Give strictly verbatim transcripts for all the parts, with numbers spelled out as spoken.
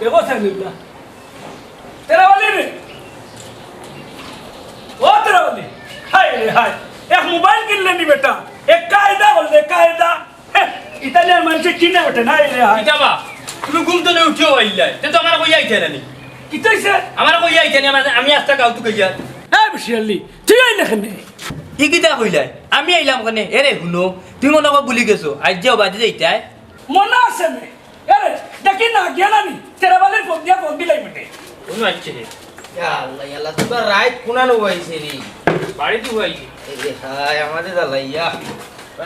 দেখো সাইনুল্লাহ, তেরাবালি রে, ও তেরাবালি, হায় রে হায়, এক মোবাইল কিনলে নি বেটা, এক কায়দা করলে, কায়দা। হে, ইতালিয়ান মানষে কিনে বেটা, হায় রে হায়। কিতা বা, তুমি ঘুম তনে উঠিও আইলায়, তে তো আমারে কইয়া আইতে না নি। কিতা অইছে? আমারে কইয়া আইতে না, আমি আস্তা গাউতু কইয়া। হে বেশি আলি, তুই আইলে কেনে? ই কিতা কইলায়? আমি আইলাম কেনে? এরে হুনো, তুমি মনো কয় ভুলি গেছো, আইজ যে অবাদি যাইতায়। মনো আছে নে? এরে, দেখি না, গিয়া না নি? তেরাবালির ফোন দিয়া ফোন দিলাই বেটে। কোন আইছে রে? ইয়া আল্লাহ, ইয়া আল্লাহ, তুমরা রাইত কুনানো আইছে রে? বাড়িত আইছে। এরে হায়, আমারে জ্বালাইয়া।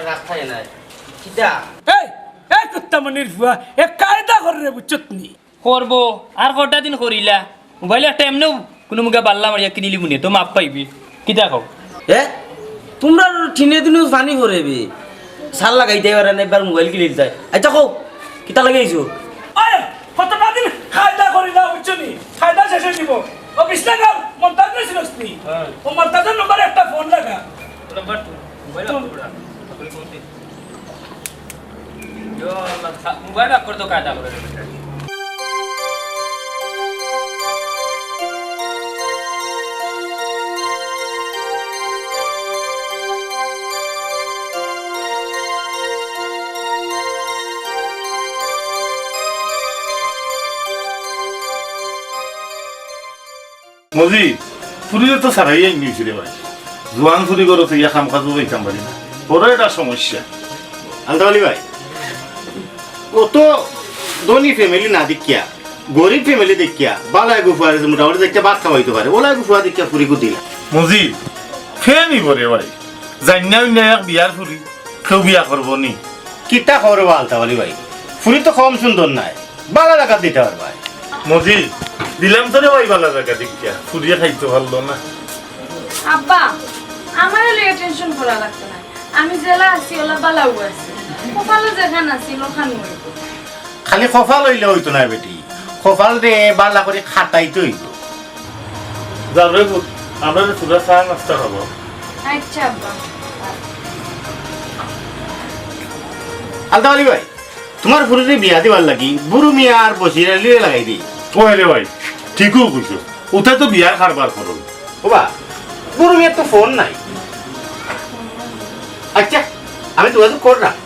রাখাই নাই। কিতা? এই, এই কুত্তা মনির ফুয়া, এক কায়দা কর রে, বুঝছত নি? করবো, আর কটা দিন করিলা। মোবাইল একটা এমনেও কুনু মুখে বাল্লা মারিয়া কিনিলিমু নে, তো মাফ পাইবি। কিতা কও? এ? তুমরার টিনে দিনও পানি পড়ে বে। সার লাগাইতে পারে না, একবার মোবাইল কিনিলিতায়। আচ্ছা কও, কিতা লাগি আইছো? ওই, কতটা দিন কায়দা করিলা, বুঝছো নি? কায়দা শেষ অই যিবো। ও বিছনাঘর মন্তাজ রে চিনস নি? হ্যাঁ। ও মন্তাজর নম্বরে একটা ফোন লাগা। নম্বর টু, মোবাইল তো। আপনি কোন দিন? ইয়া আল্লাহ, সা-, মোবাইল অফ করে তো কায়দা করে রে বেটা। মজিদ, ফুরিরে তো সারাই আইন নিছি রে ভাই। জুয়ান ফুরি করো তো ইয়া কাম কাজও যাইতাম পারি না। বড় একটা সমস্যা। আলতাব আলী ভাই, অত ধনী ফ্যামিলি না দেখিয়া, গরিব ফ্যামিলি দেখিয়া, বালা এগু ফুয়ারে যে মোটামুটি দেখিয়া ভাত খাওয়াইতে পারে, ওলা এগু ফুয়া দেখিয়া ফুরিগু দিলা। মজিদ, ফেনি বরে ভাই। জান্না উন্না এক বিয়ার ফুরি, কেউ বিয়া করবো নি? কিতা করবো আলতাব আলী ভাই? ফুরি তো কম সুন্দর নায়। বালা জাগাত দিতা পারবায়। মজিদ, দিলাম তো রে ভাই বালা জাগা দেখিয়া, ফুরিয়ে খাইতো পারলো না। আব্বা, আমারে লইয়া টেনশন করা লাগতো না। আমি যেলা আছি, ওলা বালাউ আছি। কপালো যেখান আছিল, ওখান অইবো। খালি কপাল অইলে অইতো না বেটি, কপালরে বালা করি খাটাইতে অইবো। যাও রে পুত, আমরারে থুড়া চা নাস্তা খাওয়াও। আচ্ছা আব্বা। আলতাব আলী ভাই, তুমার ফুরিরে বিয়া দিবার লাগি বুরু মিয়া আর বশির আলীরে লাগাই দেই। ওই রে ভাই, ঠিকউ কইছো। উতা তো বিয়ার কারবার করইন। ওবা, বুরু মিয়ার তো ফোন নাই। আচ্ছা, আমি যোগাযোগ কররাম।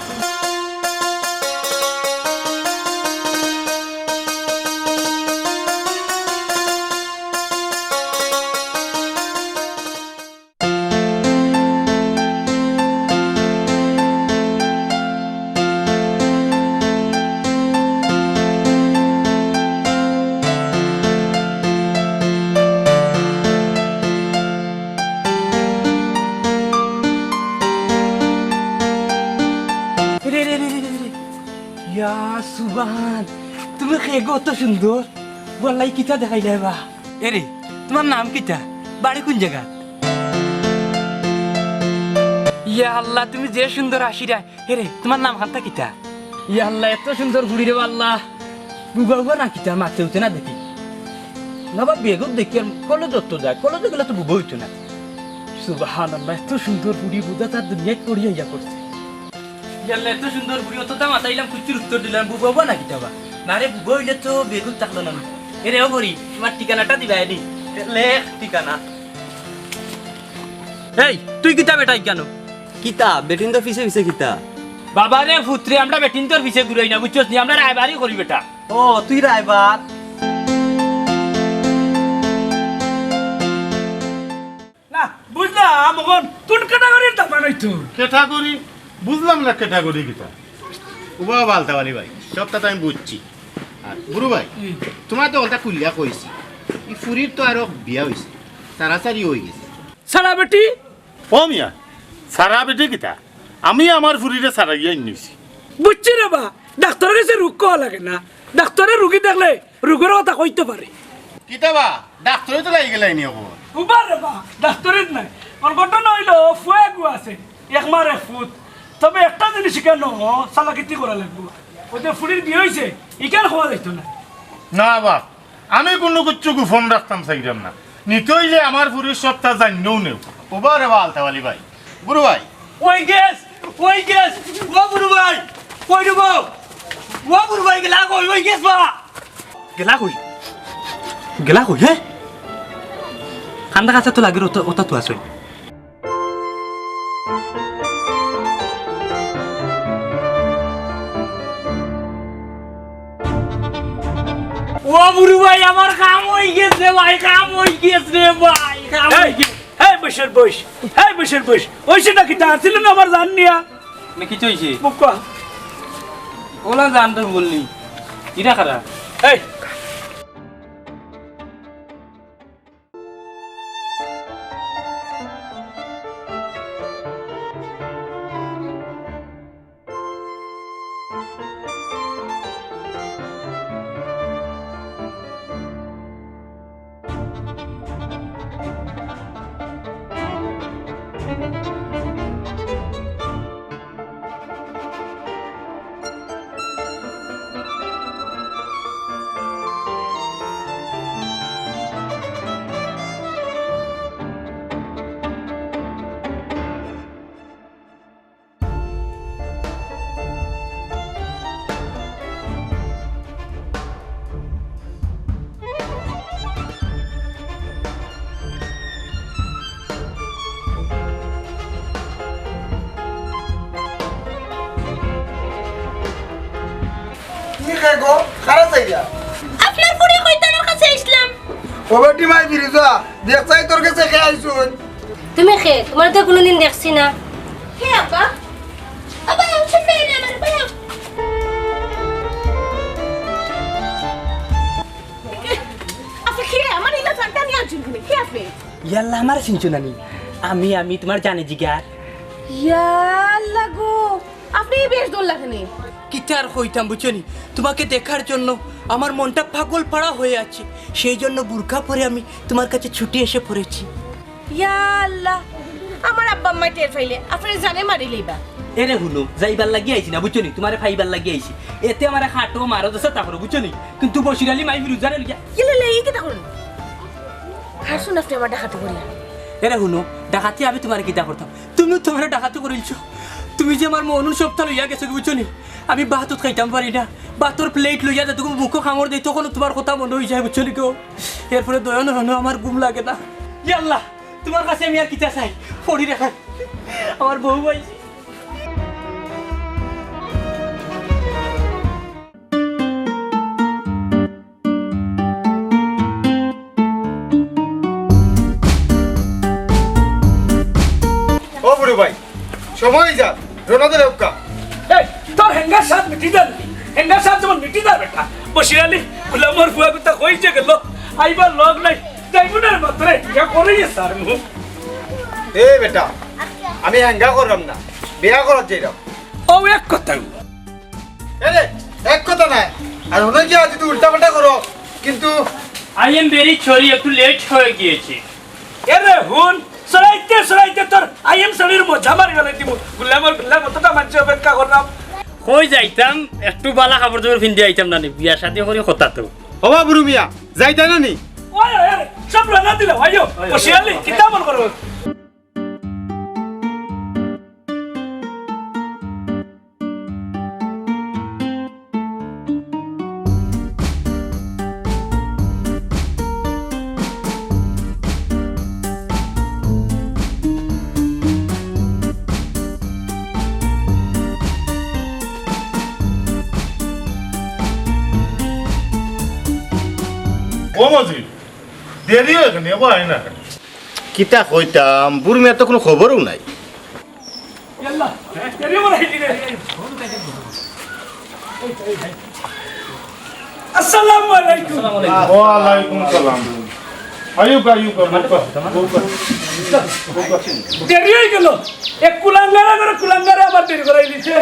রে, রে, রে, রে, রে, রে। ইয়া সুবহান, তুমি কে গো অত সুন্দর? ওয়াল্লাহি কিতা দেখাইলায় বা। এরে, তুমার নাম কিতা? বাড়ি কুন জাগাত? ইয়া আল্লাহ, তুমি যে সুন্দর হাসিরায়। এরে, তুমার নাম খান্তা কিতা? ইয়া আল্লাহ, এত সুন্দর ফুরি রে আল্লাহ। বুবা বুবা না কিতা, মাতে উঠে না দেখি। না বা বেগত দেখি, আর কলেজত তো যায়, কলেজে গেলে তো বুবা অইতো না। সুবহানাল্লাহ, এত সুন্দর ফুরি বুঝা তার দুনিয়াত পড়ি আইয়া পড়ছে। ইয়াল্লা, এত সুন্দর ফুরি, অততা মাতাইলাম, কুচ্চুর উত্তর দিলাম, বুবা বুবা না কিতা বা? না রে, বুবা অইলে তো বেগুত থাকলো না। এরে ও ফুরি, তুমার ঠিকানাটা দিবায় নি? লেখ ঠিকানা। এই, তুই কিতা বেটাই কেনে? কিতা, বেটিন্তর পিছে পিছে কিতা? বাবা রে, ফুত রে, আমরা বেটিন্তর পিছে ঘুরাই না, বুঝছস নি? আমরা রায়বারি করি বেটা। ও, তুই রায়বার? না, বুঝলাম, অখন তুন category-র দামান অইতো। Category? বুঝলাম না category কিতা। ও বাবা, আলতাব আলী ভাই, সবতা তো আমি বুঝছি। আর বুরু ভাই, হুম। তুমারে তো অতা খুলিয়া কইছি। ই ফুরির তো আরো বিয়া অইছে, সারাসারি অইগেছে। সারা বেটি? ও মিয়া, সারা বেটি কিতা? আমি আমার ফুরিরে সারাইয়া আনিছি। বুঝছি রে বা, ডাক্তরর গেছে রোগ কওয়া লাগে না। ডাক্তরে রুগী দেখলে রোগর কথা কইতো পারে। কিতা বা, ডাক্তরে তো লাগি গেলায় নি অখন। উবা রে বা, ডাক্তরে নাই। অখন ঘটনা অইলো, ফুয়া এগু আছে, এক মার এক ফুত। তবে একটা জিনিস ইখান চালাকিতি করা লাগবো। অউ যে ফুরির বিয়া অইছে, ইখান কওয়া যাইতো না। না বা, আমি কুনু কিচ্ছু গোপন রাখতাম চাইরাম না। নিতে অইলে আমার ফুরির সবতা জানিয়াউ নেও। ও বা রে বা আলতাব আলী ভাই, বুরু ভাই। ওই গেছ, ওই গেছ, ও বুরু ভাই, কই রে বা? ও বুরু ভাই গেলা কই, ওই গেছ বা? গেলা কই? গেলা কই, হে? কান্দা কাছা তো লাগের, ওটা, ওটা তো আছে। ও বুরু ভাই, আমার কাম অই গেছে ভাই, কাম অই গেছে ভাই, কাম অই এই, গেছে। এই বসের বস, এই বসের বস, ওই সেটা কি তা ছিল না আমার জান নিয়া? না, কিছু হইছে? মুখ কর। ওলা জান তো বললি। ইরা খারা। এই। কি রে গো? খারাপ যাইয়া। আপনার ফুড়ি কইতানোর কাছে আইসলাম। ও বেটি মাই ফিরে যা। দেখ চাই তোর কাছে কে আইছুন। তুমি কে? তুমারে তো কুনুদিন দেখছি না। কে আব্বা? আব্বা, আইছুন না, আব্বা। আচ্ছা, কে? আমার ইলা জানটা নিয়ে আনছুন কেনে? কে আপনি? ইয়াল্লা, আমারে চিনছো না নি? আমি, আমি তুমার জানে জিগার। ইয়াল্লা গো, আপনি এই বেশ দৌড় লাগানি। কিতার কইতাম বুঝছো নি? তোমাকে দেখার জন্য আমার মনটা পাগল পাড়া হয়ে আছে, সেই জন্য বুরকা পরে আমি তোমার কাছে ছুটে এসে পড়েছি। ইয়া আল্লাহ, আমার আব্বা আম্মা টের পাইলে আপনারে জানে মারি লইবা। এরে হুনো, যাইবার লাগি আইছি না বুঝছো নি, তোমারে পাইবার লাগি আইছি। এতে আমারে খাটো মারো দোষে তা করো বুঝছো নি, কিন্তু বশির আলী মাই ফিরুজারে লইয়া। কি লে লে, এই কিতা করুন? হাসুন আপনি আমার ডাকাতি করিয়া। এরে হুনো, ডাকাতি আমি তোমারে কিতা করতাম? তুমিও তোমারে ডাকাতি করিলছো। তুমি যে আমার মনুন সপ্তাহ লইয়া গেছো কি বুঝছো নি? আমি ভাত উত খাইতাম পারি না। ভাতর প্লেট লইয়া যতক্ষণ মুখো কামড় দেই তখন তোমার কথা মনে হয়ে যায় বুঝছো নি গো? এরপরে দয়া না হনো আমার ঘুম লাগে না। ইয়া আল্লাহ, তোমার কাছে আমি আর কিতা চাই? পড়ি রেখা। আমার বউ পাইছি। ও বুড়ো ভাই, সময় যা, রোনা দে রেউক্কা। এই, তোর হেঙ্গার স্বাদ মিটি যার নি? হেঙ্গার স্বাদ যেমন মিটি যার বেটা। বশির আলী, গুলামর ফুয়া কুত্তা কইছে গেল, আইবার লগ নাই, যাইব না রে মাত্রে, ইয়া করেই সার মুখ। এ বেটা, আমি হেঙ্গা করলাম না, বিয়া করার চাইলাম। ও এক কথা। এরে, এক কথা নাই। আর হুনো কি, আজ তুই উল্টাপাল্টা করো, কিন্তু I am very sorry, একটু লেট হয়ে গিয়েছে। এরে হুন, সরাইতে সরাইতে তোর I am sorry-র মজা মারি গেলে দিমু। গুলামর গুলাম অতটা মানছে অপেক্ষা করলাম। কই যাইতাম, একটু বালা কাপড় চোপড় পিন্দি আইতাম না নি, বিয়া শাদি করি কথা তো। হবা বুরু মিয়া, যাইতা না নি? ওই, ওই, ওই, সব রানা দিলে, ভাইও, ওই, ওই, বশির আলী, ওই। কিতা মন করো? ও মজিদ, দেরি অয় কেনে, এবার আয় না কেনে? কিতা কইতাম, বুরু মিয়ার তো কুনু খবরও নাই। ইয়াল্লা, দেরি অয় না, এই দিকে। আসসালামু আলাইকুম। ওয়ালাইকুম সালাম। আইউক্কা, আইউক্কা, বউক্কা, বউক্কা। দেরি অই গেল। এক কুলাঙ্গারা করে কুলাঙ্গারা আবার দেরি করাই দিছে।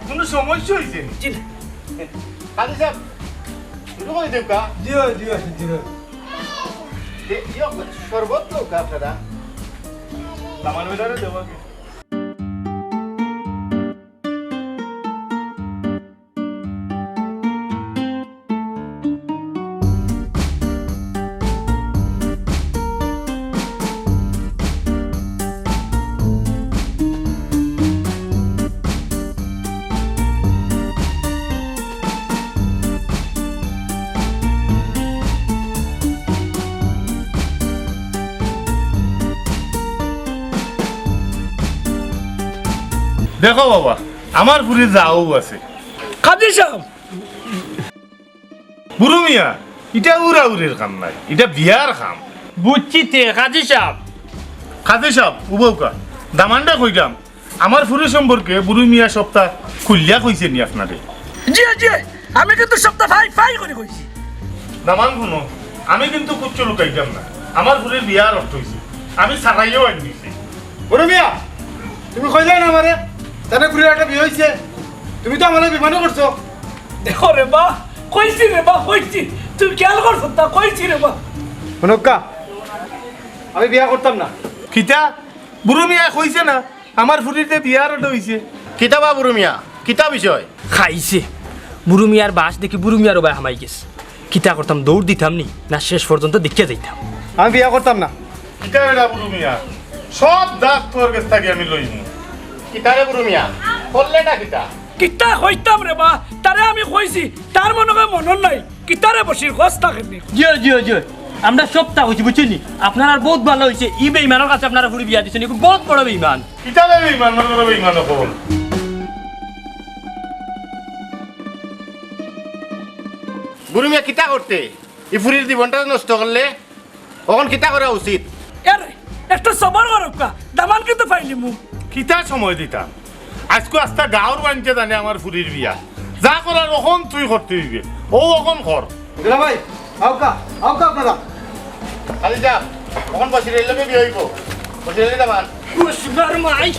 কুনু সমস্যা অইছে নি? জি না। কাজী সাব, শুরু করে দেব কা? জি অয়, জি অয়, জি অয়। দে-, ইয়ো, শরবত দেও কা আপনারা? দামান বেটারে দেও আগে। দেখো বাবা, আমার ফুরির যাও আছে। কাজী সাব। বুরু মিয়া, ইটা উড়াউড়ির কাম নায়, ইটা বিয়ার কাম। বুঝছি তে, কাজী সাব। কাজী সাব, উবাউকা, দামান্দে কইরাম, আমার ফুরি সম্পর্কে বুরু মিয়া সবতা খুলিয়া কইছে নি আপনারে? জি, জি, আমি কিন্তু সবতা ফাই ফাই করি কইছি। দামান হুনো, আমি কিন্তু কুচ্ছু লুকাইতাম না, আমার ফুরির বিয়ার অর্থ অইছে, আমি সারাইও আনি দিছি। বুরু মিয়া, তুমি কইলে না আমারে, তানে ফুরির একটা বিয়া অইছে, তুমি তো আমারে বিমানও করছো। দেখো রে বা, কইছি রে বা, কইছি, তুই খেয়াল করছ না, কইছি রে বা। হুনক্কা, আমি বিয়া করতাম না। কিতা? বুরু মিয়া কইছে না, আমার ফুরিতে বিয়ার অর্থ অইছে। কিতা বা বুরু মিয়া, কিতা বিষয়? খাইছে। বুরু মিয়ার বাস দেখি বুরু মিয়ার উবায় হামাই গেছে। কিতা করতাম, দৌড় দিতাম নি, না শেষ পর্যন্ত দেখিয়া যাইতাম? আমি বিয়া করতাম না। কিতা বেটা বুরু মিয়া, সব দাগ তোর গেছ থাকি আমি লইমু। কিতা রে বুরু মিয়া, করলে না কিতা? কিতা কইতাম রে বা, তারে আমি কইছি, তার মনে হয় মনর নাই। কিতা রে বশির, কছ তা কেনে? জিও, জিও, জিও। আমরা সবতা কইছি, বুঝছইন নি? আপনারার বউত ভালা অইছে, ই বেইমানর কাছে আপনারা ফুরি বিয়া দিছইন, ই বউত বড় বেইমান। কিতা রে বেইমান, বড় বড় বেইমান অকল। বুরু মিয়া কিতা করতে? ই ফুরির জীবনটা নষ্ট করলে? অখন কিতা করা উচিত? এরে, একটু সবর করউক্কা, দামান কিন্তু পাইলিমু। কিতা সময় দিতাম? আইজকু আস্তা গাঁওর মাইনষে জানে আমার ফুরির বিয়া। যা করার অখন তুই করতে অইবে। অউ অখন কর। দুলাভাই, আউক্কা, আউক্কা আপনারা। খালি যা, অখন বশির আলীর লগে বিয়া অইবো। বশির আলী দামান। বশির মাই।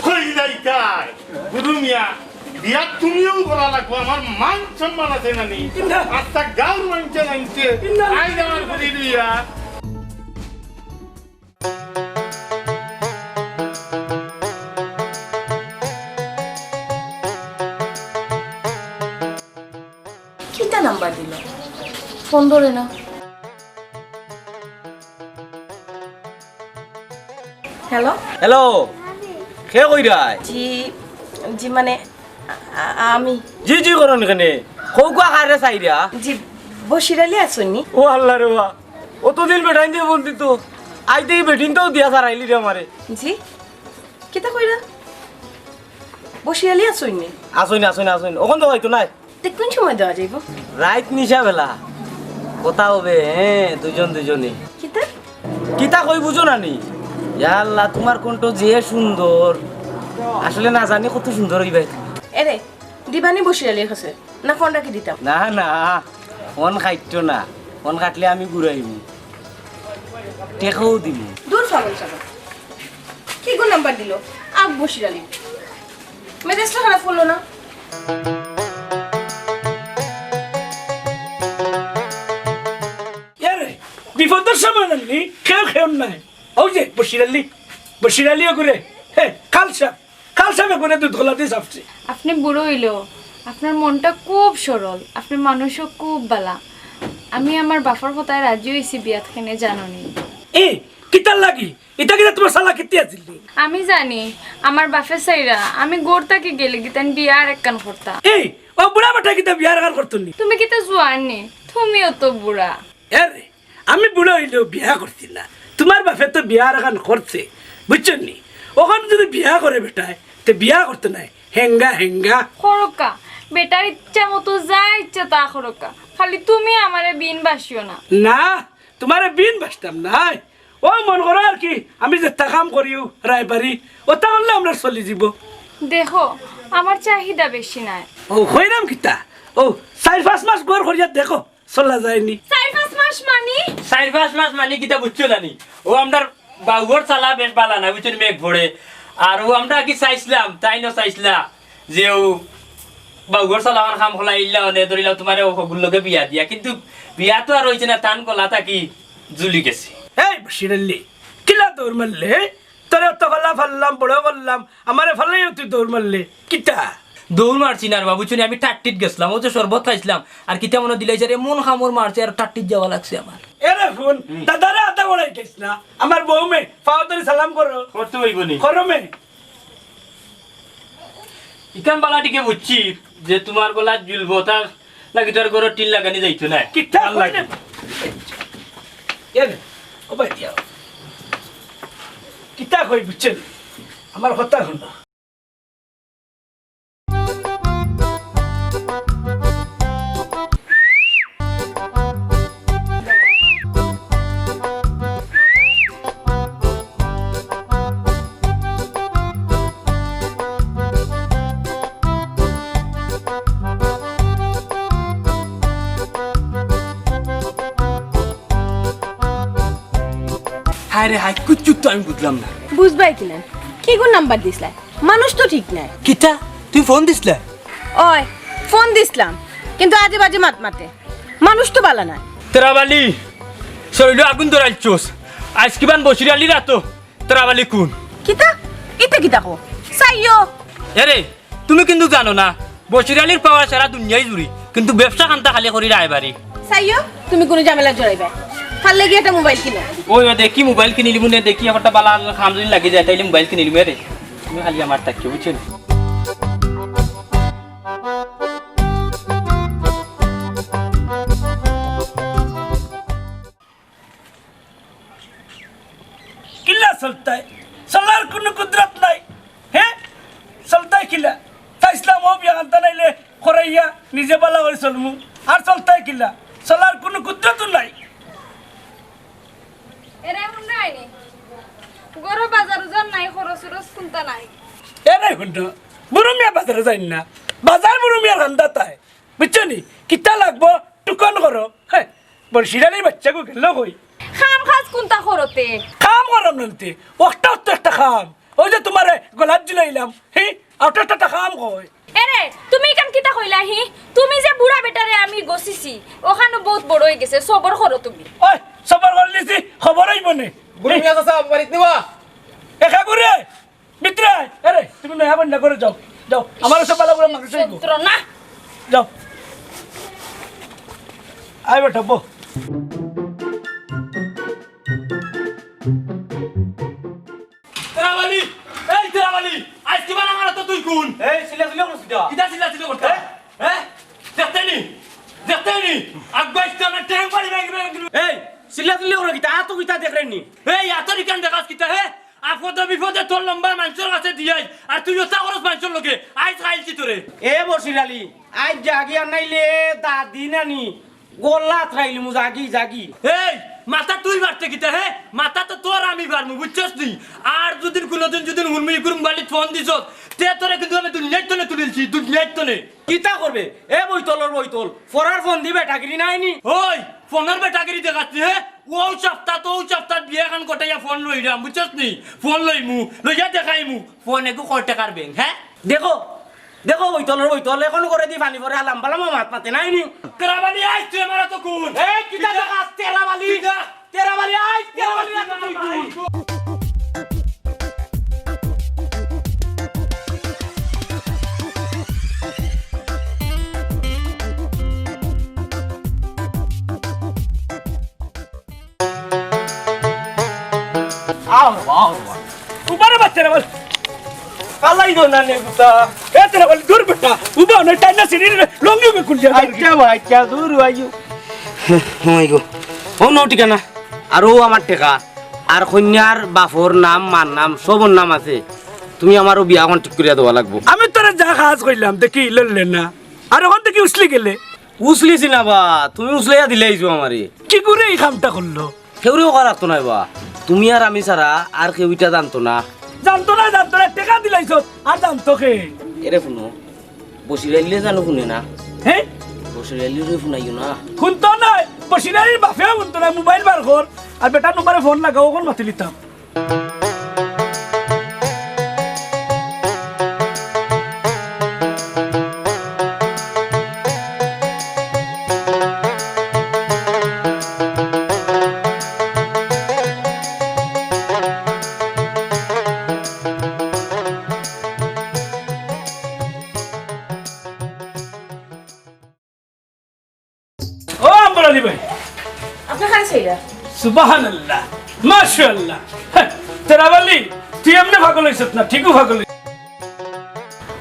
কই যাইতায়? বুরু মিয়া, বিয়া তুমিও করা লাগবো, আমার মান সম্মান আছে না নি? না। আস্তা গাঁওর মাইনষে জানছে, না। আইজ আমার ফুরির বিয়া। কিতা নাম্বার দিল? ফোন ধরে না। হ্যালো? হ্যালো, কে কইরায়? জি, জি, মানে, আ-, আ-, আমি। জি জি করইন কেনে? কউক্কা কারে চাইরা? জি, বশির আলী আছইন নি? ও আল্লাহ রে বা, অতদিন বেটাইন দিয়া ফোন দিতো, আইজ দেখি বেটিন্তও দিয়া সারাইলি রে আমারে। জি? কিতা কইরা? বশির আলী আছইন নি? আছইন, আছইন, আছইন। অখন তো অইতো নায়। তে কুন সময় দেওয়া যাইবো? রাইত নিশা বেলা। কথা হবে, হ্যাঁ, দুইজন দুইজনে। কিতা? কিতা কই বুঝো না নি? ইয়া আল্লাহ, তুমার কণ্ঠ যে সুন্দর। আসলে না জানি কত সুন্দর অইবায় তুমি। এরে, দিবানি বশির আলীর কাছে? না ফোন রাখি দিতাম? না, না, ফোন কাটতো না। ফোন কাটলে আমি ঘুরাইমু। টেকাও দিমু। দূর পাগল ছাগল। কিগু নাম্বার দিল? আগ বশির আলী। মেজাজটা খারাপ করলো না? এরে, বিপদর সময় নানি, কেউ কেউ নাই। অউ যে বশির আলী, বশির আলী অগুরে, হে, খালসা, খালসা বেগুনে দুধ কলা দিয়া চাপছে। আপনে বুড়া অইলেও আপনার মনটা খুব সরল, আপনে মানুষও খুব ভালা। আমি আমার বাপর কথায় রাজি অইছি বিয়াত, কেনে জানো নি? এ, কিতার লাগি? ইটা কিতা তুমার চালাকিতে আছিল নি? আমি জানি, আমার বাপে চাইরা আমি ঘর থাকি গেলেগি তাইন বিয়া আরেকখান করতা। এই, অউ বুড়া বেটায় কিতা বিয়া আরেকখান করতো নি? তুমি কিতা জোয়ান নি? তুমিও তো বুড়া। এরে, আমি বুড়া অইলেও বিয়া করছি না। তুমার বাপে তো বিয়া আরেকখান করছে, বুঝছো নি? অখন যদি বিয়া করে বেটায়, তে বিয়া করতো নায়, হেঙ্গা হেঙ্গা। করউক্কা, বেটার ইচ্ছা মতো যা ইচ্ছা তা করউক্কা, খালি তুমি আমারে বিন বাসিও না। না, তুমারে বিন বাসতাম নায়। অউ মনো করো আর কি, আমি যেতা কাম করিউ রায়বাড়ি, অতা করলে আমরার চলি যিবো। দেখো, আমার চাহিদা বেশি নায়। অউ কইরাম কিতা? অউ চাইর পাঁচ মাস ঘর করিয়া দেখো, চলা যায়নি। চাইর পাঁচ মাস মানি? চাইর পাঁচ মাস মানি কিতা বুঝছো জানি? অউ আমরার বাউগর চালা বেশ বালা না, বুঝছনি, মেঘ পড়ে। আর অউ আমরা কি চাইছলাম, তাইনও চাইছলা যে অউ বাউগর চালা অখান কাম খোলা ইল্লা অনে ধরিলাও তুমারে অউ হগুর লগে বিয়া দিয়া, কিন্তু বিয়া তো আর অইছে না, তান গলা থাকি ঝুলি গেছে। এই বশির আলী, কিলা দৌড় মারলে, হে? তোরে অত ফালা ফাললাম, বড় করলাম, আমারে ফালাইয়া তুই দৌড় মারলে, কিতা? দৌড় মারছি না রে বাবু, বুঝছনি, আমি টাট্টিত গেছলাম, অউ যে শরবত খাইছলাম, আর কিতা মনো দিলাইছে রে, মন খামর মারছে, আর টাট্টিত যাওয়া লাগছে আমার। এরে হুন, দাদারে আতা বড়াই খাইছ না, আমার বউ মে, পাও ধরি সালাম করো। করতে অইবো নি? করো মে। ইখান বালা টিকে বুঝছি যে তুমার গলাত ঝুলবো, তার লাগি তো আর ঘরর টিন লাগানি যাইতো নায়। কিতা কইলে? এরে, ও ভাই দিয়া। কিতা কই বুঝছনি? আমার কথা হুনো। হায় রে হায়, কুচ্ছু তো আমি বুঝলাম না। বুঝবায় কিলা? কিগুর নাম্বার দিছলায়? মানুষ তো ঠিক নায়। কিতা? তুই ফোন দিছলায়? অয়, ফোন দিছলাম, কিন্তু আজে বাজে মাত মাতে। মানুষ তো বালা নায়। তেরাবালি, শরীলো আগুন ধরাইলছস। আইজ কিবান বশির আলীর আতো তেরাবালি কুন? কিতা? ইতে কিতা কও? চাইও। এরে, তুমি কিন্তু জানো না, বশির আলীর পাওয়ার সারা দুনিয়াই জুড়ি, কিন্তু ব্যবসা খান্তা খালি করি রায়বাড়ি। চাইও, তুমি কুনু ঝামেলা জড়াইবায়। ফাললে গিয়া একটা মোবাইল কিনো। ওই, ওই, দেখি মোবাইল কিনিলিমু নে, দেখি একটা বালা কাম যদি লাগি যায়, তাইলে মোবাইল কিনিলিমু রে। তুমি খালি আমার তাকিয়ে, বুঝছো নি? কিলা চলতায়? চলার কুনু কুদরত নাই। হে? চলতায় কিলা? চাইছলাম অউ বিয়া খান্তা নাইলে করাইয়া নিজে বালা করি চলমু। আর চলতায় কিলা? চলার কুনু কুদরতও নাই। এরে হুনরায়নি? ঘরো বাজার উজার নাই, খরচ উরচ কুন্তা নাই। এরে হুনো, বুরু মিয়া বাজারো যাইন না। বাজার বুরু মিয়ার ধান্দাত আয়। বুঝছো নি? কিতা লাগবো? টুকন করো। হে, বশির আলীর বাইচ্চাগু গেল কই? কাম কাজ কুন্তা করো তে? কাম করো নানতে। অটা তো একটা কাম। ওই যে তুমারে গলাত ঝুলাইলাম। হি, অটা একটা কাম কই। এরে, তুমি ইখান কিতা কইলা হি? তুমি যে বুড়া বেটারে আমি গছিছি, অখানও বউত বড় অইগেছে, সবর করো তুমি। ওই, সবর করিলিছি, খবর অইবো নে। বুরু মিয়া চাচা, বাড়িত নিবা? একা করে। ভিতরে আয়। আরে, তুমি নয়া বন্যা করে যাও। যাও। আমার সব বালা বুড়া মানুষ অইবো। যন্ত্রণা। যাও। আয় বেটা, বউ। তেরাবালি, এই তেরাবালি, আইজ কিবান আমার আতো তুই কুন? এই, চিল্লাচিল্লি করছ কিতা? কিতা চিল্লাচিল্লি করতা? হ্যাঁ? হ্যাঁ? দেখতে নি? দেখতে নি? আগুয়াইছ তো আমার ঠ্যাং পাড়ি ভাঙি ভাঙি। এই, চিল্লাচিল্লি করো কিতা? আতো কিতা দেখরে নি? এই, আতর ইখান দেখাস কিতা, হে? আপদে বিপদে তোর লম্বা মানষর কাছে দিয়াই, আর তুই অতা করস মানষর লগে, আইজ খাইলছি তোরে। এ বশির আলী, আইজ যাগি আর নাইলে দাদি নানি গলা আতরাইলিমু, যাগি, যাগি। এই, মাথা তুই বাড়তে কিতা, হে? মাথা তো তোর আমি বাড়মু, বুঝছস নি? আর যুদি কুনুদিন যুদি হুনমু ইগুর মোবাইলত ফোন দিছস, তে তোরে কিন্তু আমি দুনিয়ার তনে তুলিলছি, দুনিয়ার তনে। কিতা করবে? এ বইতলর বইতল, ফরার ফোন দি বেটাগিরি নাই নি? ওই, ফোনর বেটাগিরি দেখাস নি, হে? অউ সপ্তাত, অউ সপ্তাত বিয়া খান কটাইয়া ফোন লইরাম, বুঝছস নি? ফোন লইমু, লইয়া দেখাইমু। ফোন এগু কয় টেকার ব্যাংক, হে? দেখো, দেখো, বইতলর বইতল, এখন করে দি পানি পরে, আলাম বালাম মাত মাতে নাই নি? তেরাবালি আইস তুই আমার তো কোন? এই, কিতা কিতা? দেখাস, তেরাবালি? কিতা? তেরাবালি আইস, তেরাবালি আইস তুই কোন? আও, আও, আও। উবারে বাচ্চা রে বল। কালাই দো না নে গুতা। এ তেরা বল দূর বেটা। উবা না টাইনা সিরির লঙ্গি মে খুল যা। আচ্ছা ভাই, আচ্ছা, দূর ভাই। ও মাই গো। ও নো ঠিকানা। আর ও আমার টেকা। আর কইন্যার বাফর নাম, মার নাম, সবর নাম আছে। তুমি আমারও বিয়া অখন ঠিক করিয়া দেওয়া লাগবো। আমি তোরে যা কাজ কইলাম, দেখি লড়লে না। আর অখন দেখি উছলি গেলে। উছলিছি না বা, তুমি উছলাইয়া দিলাইছো আমারে। কি করে ই কামটা করলো? কেউরেউ করা লাগতো নায় বা, তুমি আর আমি ছাড়া আর কেউ ইটা জানতো না। জানতো না, জানতো না, টেকা দিলাইছো, আর জানতো কে? এরে হুনো, বশির আলীরে জানো হুনে না? হে? বশির আলীরে হুনাইও না। হুনতো নায়, বশির আলীর বাফেও হুনতো নায়, মোবাইল বার কর, আর বেটার নম্বরে ফোন লাগাও, অখন মাতিলিতাম। ও আম্বর আলী ভাই। আপনি খালি সেইটা। সুবহানাল্লাহ, মাশাআল্লাহ। হ্যাঁ, তেরাবালি, তুই এমনি পাগল হইছত না, ঠিকও পাগল হইছত।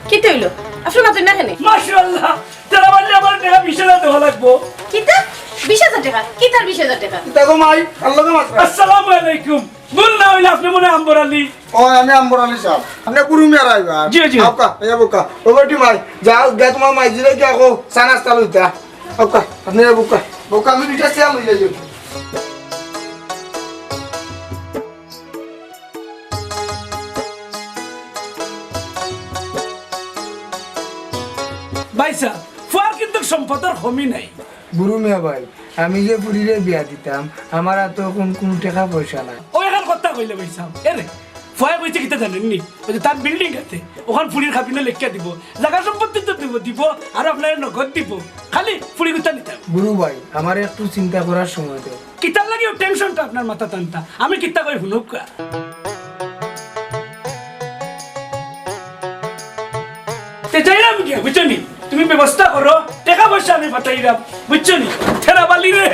কিতা অইলো? আপনি মাতইন না কেনে? মাশাআল্লাহ, তেরাবালি আমার টেকা বিশ হাজার দেওয়া লাগবো। কিতা? বিশ হাজার টেকা? কিতার বিশ হাজার টেকা? কিতা গো মাই? আল্লাহ গো মাত্র। আসসালামু আলাইকুম। ভুল না হইলে আপনি মনে হয় আম্বর আলী। ও, আমি আম্বর আলী সাহেব। আপনি গুরু মিয়ার আইবা? জি, জি। আউক্কা, এই আউক্কা। ও বেটি মাই, যাও, গিয়া তোমার মাইজিরে গিয়া কও, চা নাস্তা লইতা। আউক্কা, আপনি আউক্কা। আউক্কা, আমি দুইটা চেয়ার লইয়া যাই। ভাই সাহেব, ফুয়ার কিন্তু সম্পদর কমি নাই। গুরু মিয়া ভাই, আমি যে ফুরিরে বিয়া দিতাম, আমার আতো অখন কুনু টেকা পয়সা নাই। ও অখন কথা কইলে ভাই সাহেব, এরে, ফুয়ায় কইছে কিতা জানেন নি? ওই যে তার বিল্ডিং আছে, অখান ফুরির খাপিনো লেখিয়া দিব, জাগা সম্পত্তি তো দিব, দিব, আর আপনারে নগদ দিব, খালি ফুরিগুতা নিতাম। গুরু ভাই, আমারে একটু চিন্তা করার সময় দেও। কিতার লাগি ও টেনশনটা আপনার মাথাত আনতা? আমি কিতা কই হুনউক্কা। তে যাইরাম গিয়া, বুঝছো নি? তুমি ব্যবস্থা করো, টেকা পয়সা আমি পাঠাইরাম, বুঝছো নি? তেরাবালি রে,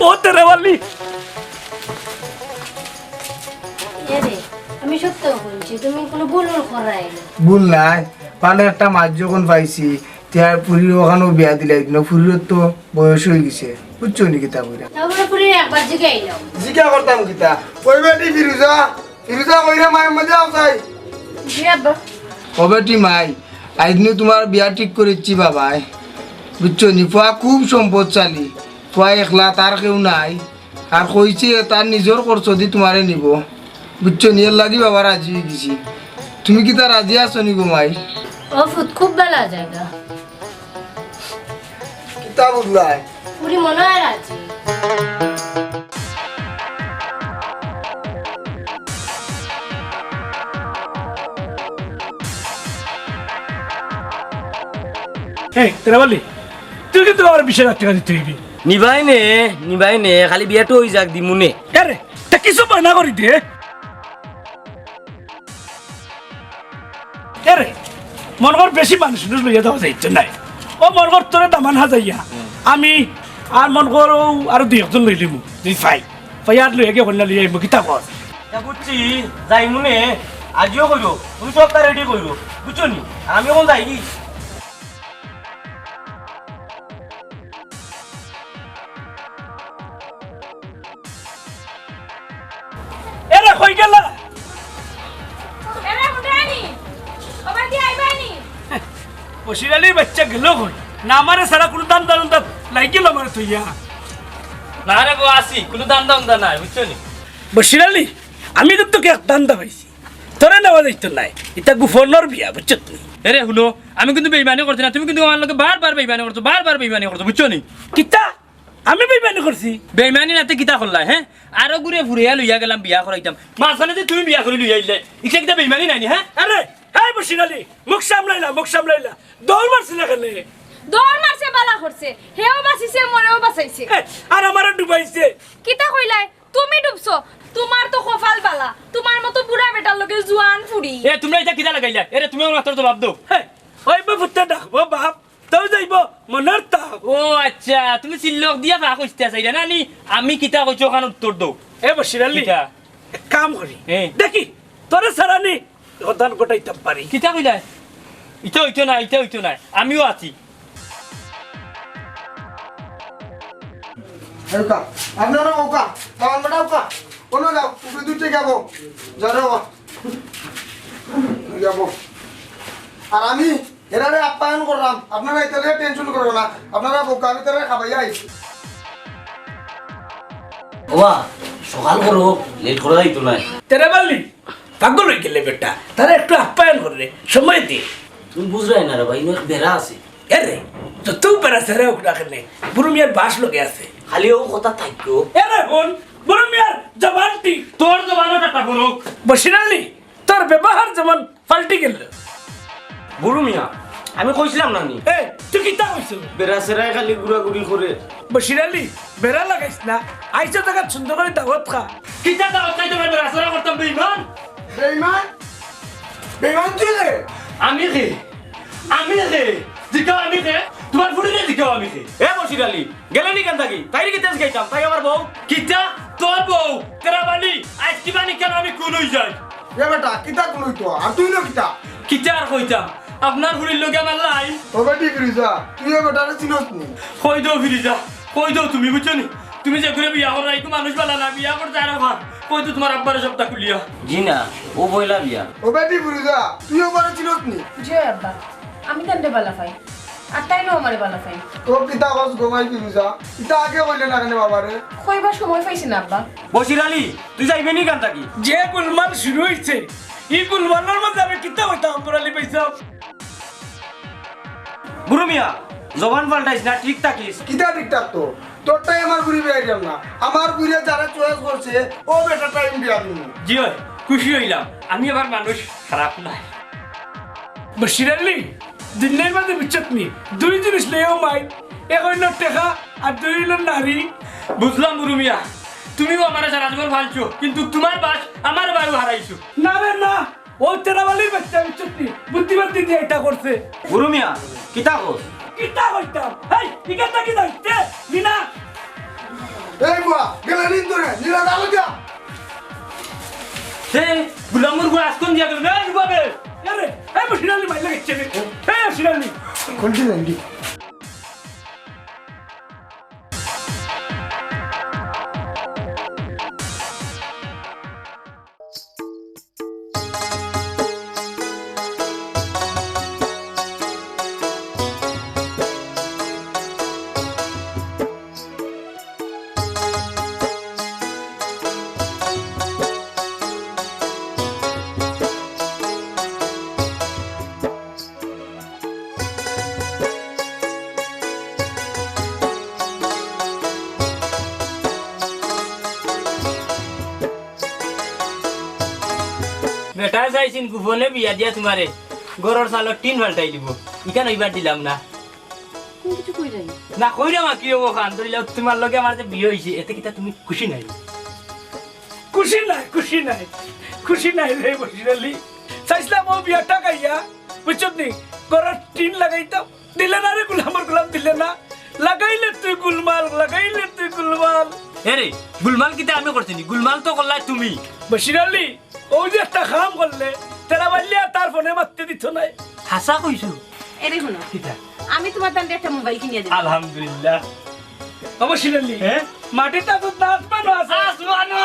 ও তেরাবালি। এরে, আমি সত্য বলছি, তুমি কোনো ভুল ভুল করাই না। ভুল নাই, ভালা একটা মাইজ যখন পাইছি, তে আর ফুরির অখানো বিয়া দিলাই দিন, ফুরির তো বয়স অই গেছে, বুঝছো নি কিতা কইরা? তারপরে ফুরির একবার জিগাই লও। জিগা করতাম কিতা? কইবে নি ফিরুজা, ফিরুজা কইরা মায়ের মধ্যে আও যাই। জি আব্বা। ও বেটি মাই, আইজ নু তোমার বিয়া ঠিক করিছি বাবায়, বুঝছো নি? ফুয়া খুব সম্পদশালী, ফুয়া একলা, তার কেউ নাই। আর কইছে তার নিজর খরচ দি তোমারে নিব, বুঝছো নি? এর লাগি বাবা রাজি অই গেছি। তুমি কিতা রাজি আছো নি গো মাই? ও ফুত, খুব ভালা জাগা। কিতা বুঝলায়? ফুরি মনে হয় রাজি। এই, তেরাবালি, তুই কিন্তু আমার বিশ হাজার টেকা দিতে অইবি। নিবাই নে, নিবাই নে, খালি বিয়াটা অই যাক, দিমু নে। আরে, তা কিছু বায়না করি দে। এরে, মনো কর বেশি মানুষ উনুষ লইয়া যাওয়া যাইতো নায়। ও মনো কর তোরে দামান হাজাইয়া, আমি আর মনো কর ও আরো দুই একজন লইলিমু, দুই ভাই। ভাই আর লইয়া গিয়া কইন্যা লইয়া আইমু, কিতা কর? তা বুঝছি, যাইমু নে, আজিও কইরো, তুমি সবটা রেডি কইরো, বুঝছো নি? আর আমি অখন যাই কি? এরে, কই গেলা? এরে, উঠানি। ওবা দি আইবানি। বশির আলীর বাচ্চা গেল কই? না, আমারে ছাড়া কুনু ধান্দা উন্দা লাগি গেল আমারে থইয়া। না রে বো, আছি, কুনু ধান্দা উন্দা নাই, বুঝছো নি? বশির আলী, আমি কিন্তু এক ধান্দা পাইছি। তোরে নেওয়া যাইতো নায়। ইটা গোপনর বিয়া, বুঝছো নি? এরে, হুনো, আমি কিন্তু বেইমানি করছি না, তুমি কিন্তু আমার লগে বারবার বেইমানি করছো, বারবার বেইমানি করছো, বুঝছো নি? কিতা? আমি বেইমানি করছি? বেইমানি না তে কিতা করলায়, হে? আরো গুরে ফুরাইয়া লইয়া গেলাম, বিয়া করাইতাম। মাঝখানে যে তুমি বিয়া করি লইয়া আইলায়, ইটা কিতা বেইমানি নায় নি, হে? আরে, এই বশির আলী, মুখ সামলাইলা, মুখ সামলাইলা। দৌড় মারছিলা কেনে? দৌড় মারছে, ভালা করছে। হেও বাঁচিছে, মরেও বাঁচাইছে। এ, আর আমারে ডুবাইছে। কিতা কইলায়? তুমি ডুবছো? তুমার তো কপাল ভালা, তুমার মতো বুড়া বেটার লগে জুয়ান ফুরি। এ, তুমরা ইটা কিতা লাগাইলা? এরে, তুমি আমার মাতর জবাব দেও। হে, ওই বা ফুত্তে ডাকবো বাপ, তাও যাইবো মনর তাপ। ও আচ্ছা, তুমি চিল্লক দিয়া ফাঁক হইতে চাইলা না নি? আমি কিতা কইছি অখান উত্তর দেও। এ বশির আলী, কিতা? এক কাম করি। এ। দেখি, তোরে ছাড়া নি ঘটনা ঘটাইতাম পারি। কিতা কইলা? ইটা অইতো না, ইটা অইতো না। আমিও আছি। এই কা, আপনারা ওকা, কামান বেটা ওকা, কোনো যাও, উপরে দুইটা যাবো, যাও রে বাবা, যাবো। আর আমি এরারে আপ্যায়ন করলাম, আপনারা ইতা লইয়া টেনশন করো না, আপনারা বোকা, আমি তারা খাবাইয়া আইছি। ওবা, সকাল করো, লেট করা যাইতো না। তেরাবালি, পাগল হয়ে গেলে বেটা, তারা একটু আপ্যায়ন করে রে, সময় দে। তুমি বুঝরায় না রে ভাই, ইনো এক বেড়া আছে। এরে, তো তুই বেড়া ছেড়ে হোক না কেনে, বুরু মিয়ার বাস লগে আছে। খালি ও কথা থাকো। এরে হুন, বুরু মিয়ার জবান ঠিক। তোর জবানও টাটা বড়। বশির আলী, তোর ব্যবহার যেমন পাল্টি গেল। বুরু মিয়া, আমি কইছিলাম না নি? এ, তুই কিতা কইছস? বেড়া সেরায় খালি ঘুরাঘুরি করে। বশির আলী, বেড়া লাগাইস না। আইসা জাগাত সুন্দর করি দাওয়াত খা। কিতা দাওয়াত খাইতে পারবে? বেড়া সেরা করতাম বেইমান। বেইমান? বেইমান তুই রে? আমি কে? আমি কে? জিকাও আমি কে? তুমার ফুড়িরে জিকাও আমি কে? এ বশির আলী, গেলে নি কেন থাকি? তাইরে কিতা জিকাইতাম? তাই আমার বউ। কিতা? তোর বউ? তেরা বালি, আইজ কিবা নি কেন আমি কুল অই যাই? এ বেটা, কিতা কুল অইতো? আর তুই না কিতা? কিতা আর কইতাম? আপনার ফুড়ির লগে আমার লাইন। ও বেটি ফিরুজা, তুই এ বেটারে চিনস নি? কই দেও ফিরুজা, কই দেও তুমি, বুঝছো নি? তুমি যে করে বিয়া করো, একটু মানুষ বালা না, বিয়া করতে আরো খান। কই তো তুমার আব্বারে সবটা খুলিয়া। জি না, ও পয়লা বিয়া। ও বেটি ফিরুজা, তুই ওবারে চিনস নি? জি অয় আব্বা, আমি তানরে বালা পাই, আর তাইনও আমারে বালা পাইন। তো কিতা কস গো মাই ফিরুজা, ইতা আগে কইলে না কেনে বাবারে? কইবার সময় পাইছি না আব্বা। বশির আলী, তুই যাইবে নি কেন থাকি? যে গুলমাল শুরু অইছে, ই গুলমালর মাঝে আমি কিতা কইতাম, বুরু আলী ভাইসাব? বুরু মিয়া, জবান পাল্টাইস না, ঠিক থাকিস। কিতা ঠিক থাকতো? তোরটাই আমার ফুড়ি বিয়া দিলাম না। আমার ফুড়িরে যারে choice করছে, ও বেটারটাই আমি বিয়া দিমু। জি অয়, খুশি অইলাম। আমি আবার মানুষ খারাপ নায়। বশির আলী, দুনিয়ার মাঝে বুঝছত নি, দুই জিনিস লইয়াও মাই, এক অইলো টেকা আর দুই অইলো নারী। বুঝলাম বুরু মিয়া, তুমিও আমারে সারা জীবন ফালছো, কিন্তু তুমার বাস আমার বায়ু হারাইছো। না রে না, ও তেরাবালির বাচ্চা, বুঝছত নি? বুদ্ধিবাদ দিয়া ইটা করছে। বুরু মিয়া, কিতা কস? কিতা কইতাম? হেই, ইখান থাকি যাইতে, মিনা। এই বুয়া, গেলে নিন তোরে, নিলা দাও যা। হে, গুলামর গুয়া আজকন দিয়া গেল, না, রুবাবে। আরে, এই বশির আলী মাইলা গেছে রে। এই বশির আলী। কোনটি যাইবি? বেটায় চাইছিন গোপনে বিয়া দিয়া তুমারে ঘরর চালর টিন পাল্টাই দিবো, ইখান অইবার দিলাম না। তুমি কিছু কই যাই? না কইরাম আর কি অইবো খান, ধরিলাও তুমার লগে আমার যে বিয়া অইছে, এতে কিতা তুমি খুশি নায়? খুশি নায়, খুশি নায়, খুশি নায় রে বশির আলী। চাইছিলাম অউ বিয়াটা খাইয়া, বুঝছত নি, ঘরর টিন লাগাইতাম, দিলে না রে গুলামর গুলাম, দিলে না। লাগাইলে তুই গুলমাল, লাগাইলে তুই গুলমাল। এ রে, গুলমাল কিতা আমি করছি নি? গুলমাল তো করলায় তুমি। বশির আলী, অউ যে একটা কাম করলে, তেরাবালিয়ে তার ফোনে মাততে দিতো নায়। হাছা কইছো? এরে হুনো, কিতা? আমি তুমার তানরে একটা মোবাইল কিনিয়া দিমু। আলহামদুলিল্লাহ। ও বশির আলী, হে? মাটিত তো আসমানও আছে। আসমানও